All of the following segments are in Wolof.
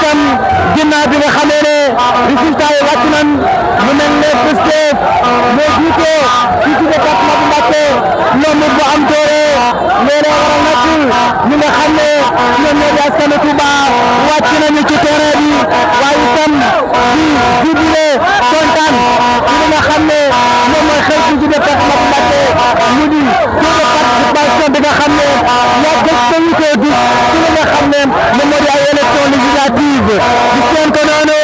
itam ginnaaw bi nga xamee ne résultat yi wàcc nañ mu mel ne Pastef moo jiite fii ci département bu Mbacké loolu bu am doole loolu waral nag ñi nga xam ne ñoom ñoo di askanu Touba wàcc nañu ci terrain bi waaye itam di jubilé kontaan ci li nga xam ne moom mooy xew fii ci département bu Mbacké ñu di taux de participation bi nga xam ne yaa gës nañu koo gis ci li nga xam ne moom moo di ay élection législative di seen ko noonu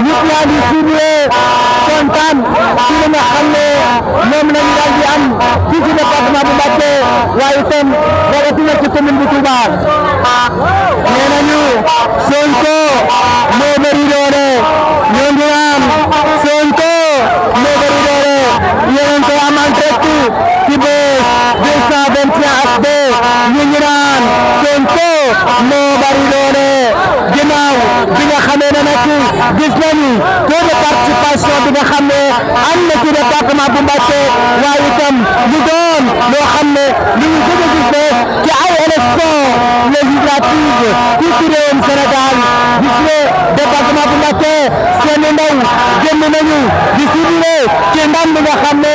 ñëpp yaa ngi jubilé kontaan ci li nga xam ne moom lañu daal di am fii ci département bu Mbacké waaye itam rawatina ci commune bu Touba nee nañu Sonko moo bëri doole ñoo ngi naan Sonko moo bëri doole yéen ko am en direct ci bés 221 HD ñu ngi naan Sonko moo bëri doole ginnaaw bi nga xamee ne nag gis nañu taux de participation bi nga xam ne am na ci département bu Mbacké waaye itam lu doon loo xam ne li ñu gën a gis ne ci ay élection législative fii ci réewum Sénégal gis ne département bu Mbacké seen ndaw génn nañu di jubilé ci ndam bi nga xam ne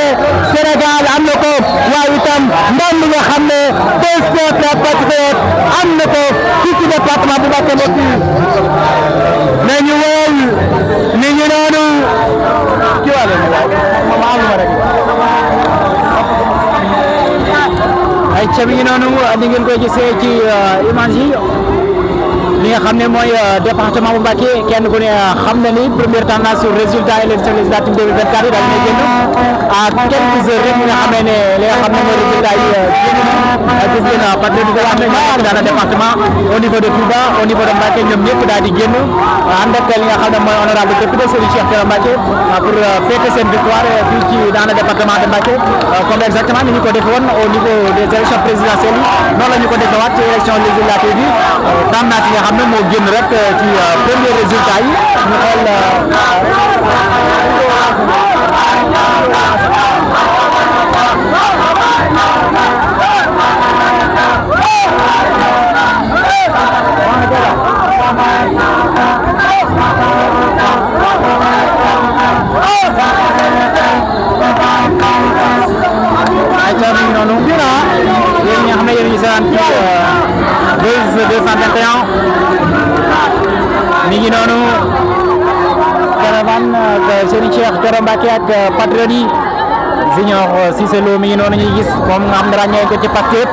Sénégal am na ko waaye itam ndam bi nga xam ne Pastef les patriotes am na ko fii ci département bu Mbacké mbokk yi nañu woy ni ñu noonu ci wàllu ay ca mi ngi noonu ni ngeen koy gisee ci image yi li nga xam ne mooy département bu Mbacké kenn ku ne xam na ni première tendance sur résultat élection législative 2024 yi daal di génn à quelques heures rek nga xam ne li nga xam ne mooy résultat yi génn gis ngeen patriote yi nga xam ne ñoo nekk dans le département au niveau de Touba au niveau de Mbacké ñoom ñëpp daal di génn ànd ak li nga xam ne mooy honorable député Serigne Cheikh Thioro Mbacké pour fêter seen victoire fii ci dans le département de Mbacké comme exactement ni ñu ko defee woon au niveau des élections présidentielles yi noonu la ñu ko defewaat ci élection législative yi tendance yi nga xam ne moo génn rek ci premier résultat yi ñu xool noonu yéen ñi nga xam ne yéen ñu seetaan ci Buzz 221 mi ngi noonu caravane Serigne Cheikh Thioro Mbacké ak patriote yi Junior Cissé Lo mi ngi noonu ñuy gis moom nga xam ne ràññee ko ci Pastef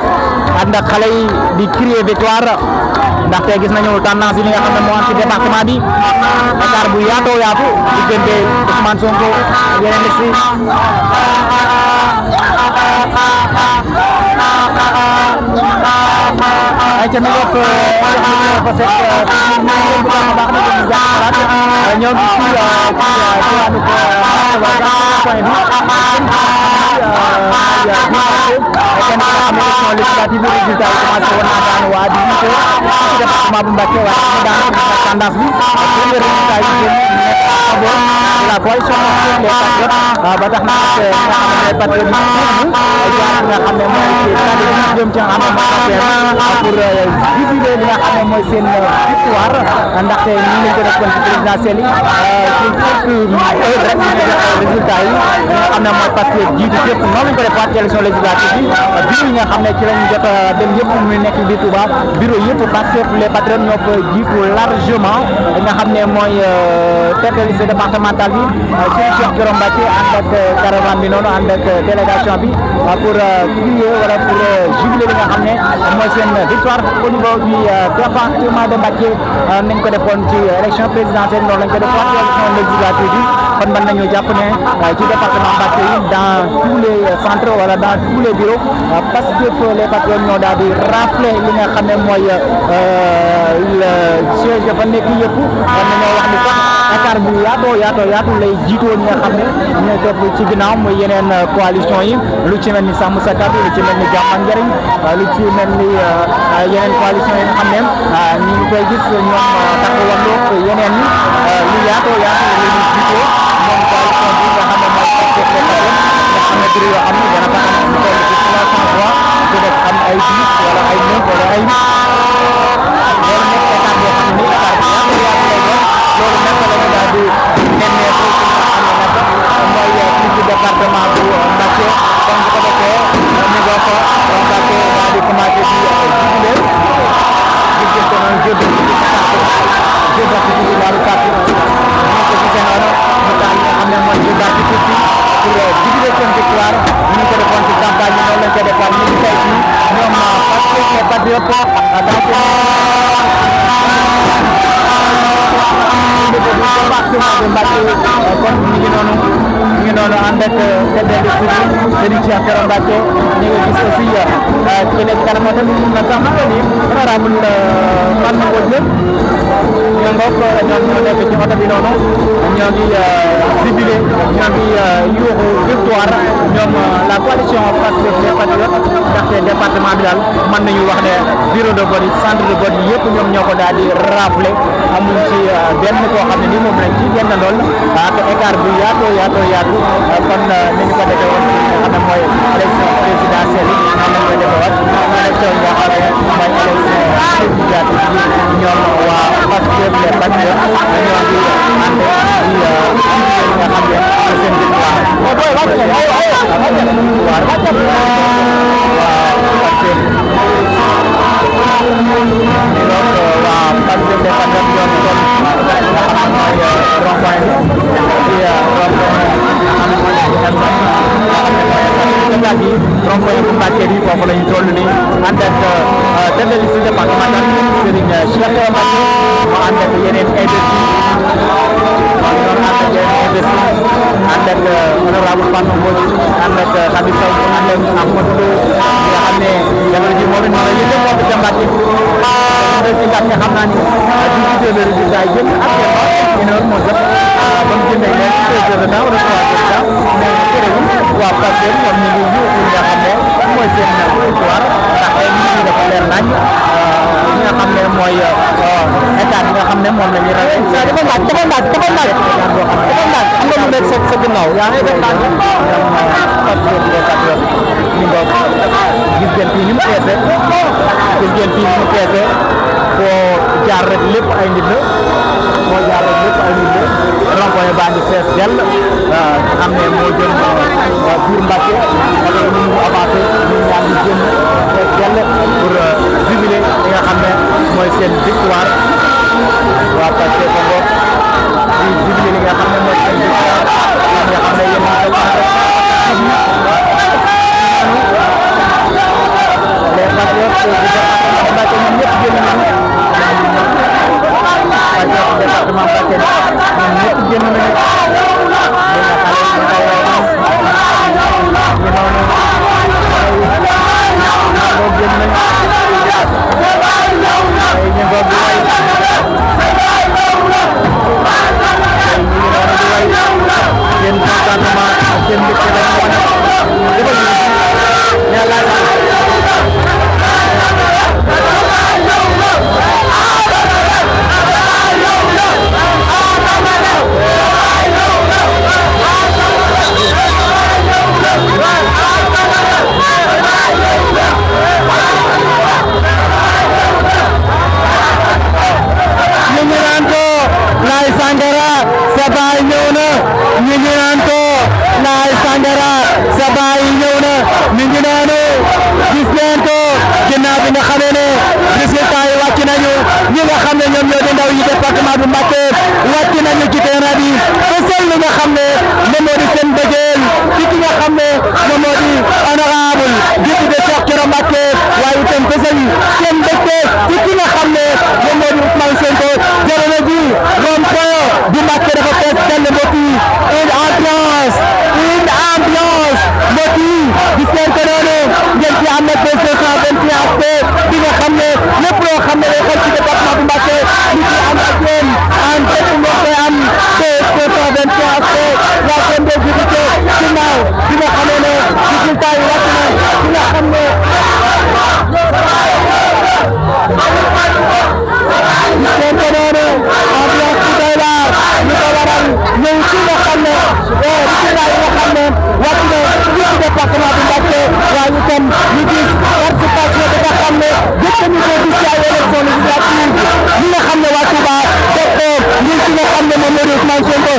ànd ak xale yi di crier victoire ndaxte gis nañu tendance yi li nga xam ne moo am ci département bi Dakar bu yaatoo yaatu diggante Ousmane Sonko yeneen liste ay ca mi ngi ko fa ñoom ci diwaanu point bi législative résultat yi commencé woon naa daan waa di ci département bu Mbacké waaye ñu daan tendance bi premier résultat yi génn nekk la coalition les patriotes ba tax na nga xam ne patriote yi jaar nga xam ne mooy ci stade bi jëm ci am pour jubiler li nga xam ne mooy seen victoire ndaxte ñu ngi ko def kon ci présidentielle yi ci quelques rek résultat yi nga xam ne mooy Pastef jiitu fépp noonu lañ ko def ci élection législative yi bureau yi nga xam ne ci lañ jot a dem yëpp mu nekk bi Touba bureau yëpp Pastef les patriotes ñoo ko jiitu largement nga xam ne mooy tête de liste départementale bi Serigne Cheikh Thioro Mbacké ànd ak caravane bi noonu ànd ak délégation bi pour crier wala pour jubiler li nga xam ne mooy seen victoire au niveau du département de Mbacké nañ ko defoon ci élection présidentielle noonu lañ ko defoon ci élection législative bi kon mën nañu jàpp ne ci département Mbacké yi dans tous les centres wala dans tous les bureaux parce que les patriotes ñoo daal di rafler li nga xam ne mooy siège fa nekk yëpp mën nañoo wax ni sax Dakar bu yaatu lay jiitoo ñi nga xam ne ñooy topp ci ginnaaw muy yeneen coalition yi lu ci mel ni Sàmm Sa Kàddu lu ci mel ni Jàmm ak Njariñ lu ci mel ni yeneen coalition yi nga xam ne ñu ngi koy gis ñoom Takku Wallu yeneen ñi lu yaatoo la ñu jiitoo moom coalition bi nga xam ne mooy Pastef les patriotes nga xam ne bureau yoo xam ne dana tax ñu toll ci 300 voix su def am ay 10 wala ay 9 wala ay loolu nekk Dakar boo xam ne nii Dakar bu yaatu yëpp kon ñu ngi noonu ànd ak tête de liste bi Serigne Cheikh Thioro Mbacké ñu ngi gis aussi ki nekk kanam tamit na sax xam nga ni honorable Fatma Mbodj ñoo mbokk ñoom ñoo nekk ci oto bi noonu ñoo ngi jubilé ñoo ngi yuuxu victoire ñoom la coalition Pastef les Patriotes ndaxte département bi daal mën nañu wax ne bureau de vote yi centre de vote yi yëpp ñoom ñoo ko daal di raflé amuñ ci benn koo xam ne ni moom lañ ci genn lool ak écart bu yaatu kon ni ñu ko defee woon ci nga xam ne mooy élection présidentielle yi xam nañ ko defee woon élection boo xam ne mooy élection législative yi ñoom waa Pastef les Patriotes ñoo ngi ànd di nga xam ne seen victoire rond-point bu Mbacké bi foofu la ñu toll nii ànd ak tête de liste départementale Serigne Cheikh Thioro Mbacké mu ànd ak yeneen investis ànd ak honorable Fatma Mbodj ànd ak Khady Sow ànd ak Amadou Lo nga xam ne jamono ji moom la ñu yëpp moo fi jàmbaati ci Mbacké xam naa ni di le résultat yi jëm actuellement une heure moo jot ba mu jëndee leen 2 heures de temps wala 3 heures de temps mais terewul waa Pastef ñoom ñu ngi yuuxu nga xam ne mooy seen victoire ndax ay nit ñi dafa leer nañ li nga xam ne mooy état bi nga xam ne moom la ñuy rawee. dafa naaj am nga lu nekk sa ginnaaw yaa ngi def naaj Pastef les Patriotes ñu ngoog gis ngeen fii ni mu peese foo jaar rek lépp ay nit la rond-point baa ngi fees dell xam ne moo jëm biir Mbacké wala ñu ngi avancé ñu ñaa ngi jëm fees dell pour jubiler li nga xam ne mooy seen victoire waa Pastef ko ngoog di jubiler li nga xam ne mooy seen victoire nga xam ne yéen a ngi les Patriotes du département Mbacké ñoom ñëpp génn nañu département Mbacké ñoom ñëpp génn nañu département bu Mbacké wàcc nañu ci terrain bi fësal li nga xam ne moom moo di seen bëggeel ci ki nga xam ne moom moo di honorable député Cheikh Thioro Mbacké waaye itam fësal seen mbégte ci ki nga xam ne moom moo di Ousmane Sonko jamono ji rond-point bu Mbacké dafa fees dell mbokk yi une ambiance mbokk yi gis ngeen ko noonu ngeen ci am na 221 bi nga xam ne lépp loo xam ne day xel ci département bu Mbacké li ci am ak yéen en fait ngeen koy am 221 la seen des députés ginnaaw bi nga xamee ne résultat yi wàcc na bi nga xam ne gis ngeen ko noonu ambiance bu doy waar ñu ko waral ñëw ci nga xam ne résultat yi nga xam ne wàcc na fii ci département bu Mbacké waaye itam ñu gis participation bi nga xam ne jot nañu ko gis ci ay élection législative ñi nga xam ne waa Touba def ko ngir ci nga xam ne moom moo di Ousmane Sonko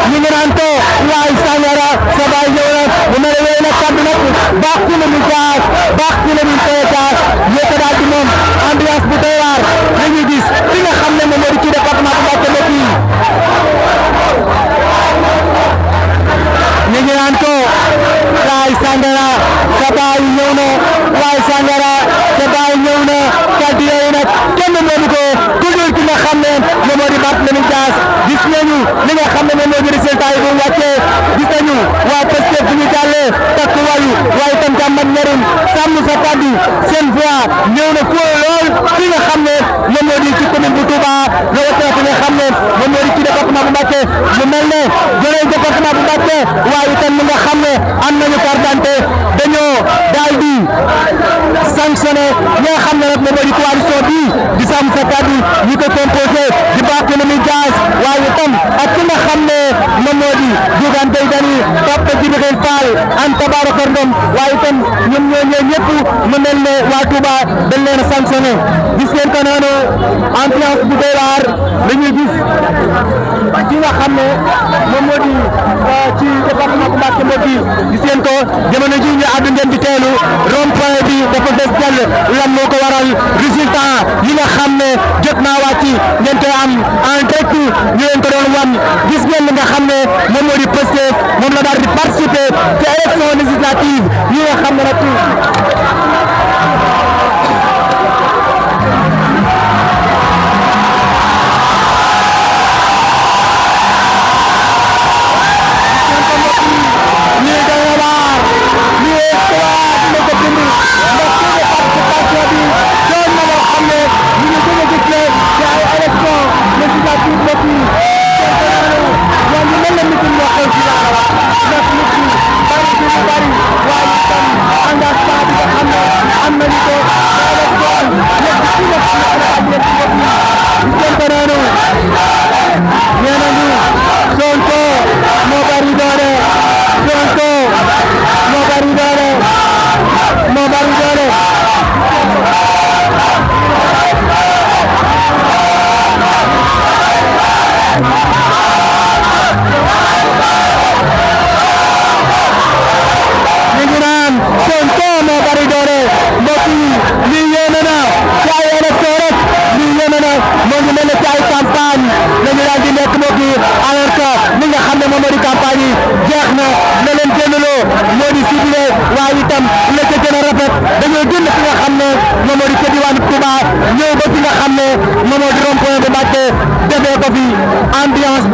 ñu ngi naan ko waay Sangara sa baay ñëw na bu mel ne yooyu nag kàddu nag baax ci la ñu jaar baax ci la ñu teetaar yéete daal di moom ambiance bu doy waar la ñuy gis fi nga xam ne moom moo di ci département bu Mbacké mbokk yi ñu ngi naan ko waay Sangara sa baay ñëw na waay Sangara sa baay ñëw na penalty yooyu nag kenn moomu ko ku dul ki nga xam ne moom moo di Barthélémy Dias gis nañu li nga xam ne moom moo di résultat yi bu wàccee gis nañu waa Pastef bu ñu jàllee takk wayu waaye itam jàmm ak njëriñ sàmm sa kàddu seen voix ñëw na foo lool fi nga xam ne moom moo di ci commune bu Touba rawatina fi nga xam ne moom moo di ci département bu Mbacké mu mel ne jëlee département bu Mbacké waaye itam ñi nga xam ne am nañu carte d'identité dañoo daal di sanctionné ñi nga xam ne nag moom moo di coalition bi di sàmm sa kàddu ñu ko composé di Barthélémy Dias waaye itam ak ki nga xam ne moom moo di Bougane Gueye Dany Papa Djibril Fall Anta Babacar Ngom waaye itam ñoom ñoo ñëpp mu mel ne waa Touba dañ leen a sanctionné gis ngeen ko noonu ambiance bu doy waar la ñuy gis ci nga xam ne moom moo di ci département bu Mbacké moo di gis ngeen ko jamono ji ñu àddu ngeen di teelu rond-point bi dafa des jàll lan moo ko waral résultat yi nga xam ne jot naa wàcc ngeen koy am en direct ñu leen ko doon wan gis ngeen li nga xam ne moom moo di Pastef moom la daal di participer ci élection législative yi nga xam ne nag ambiance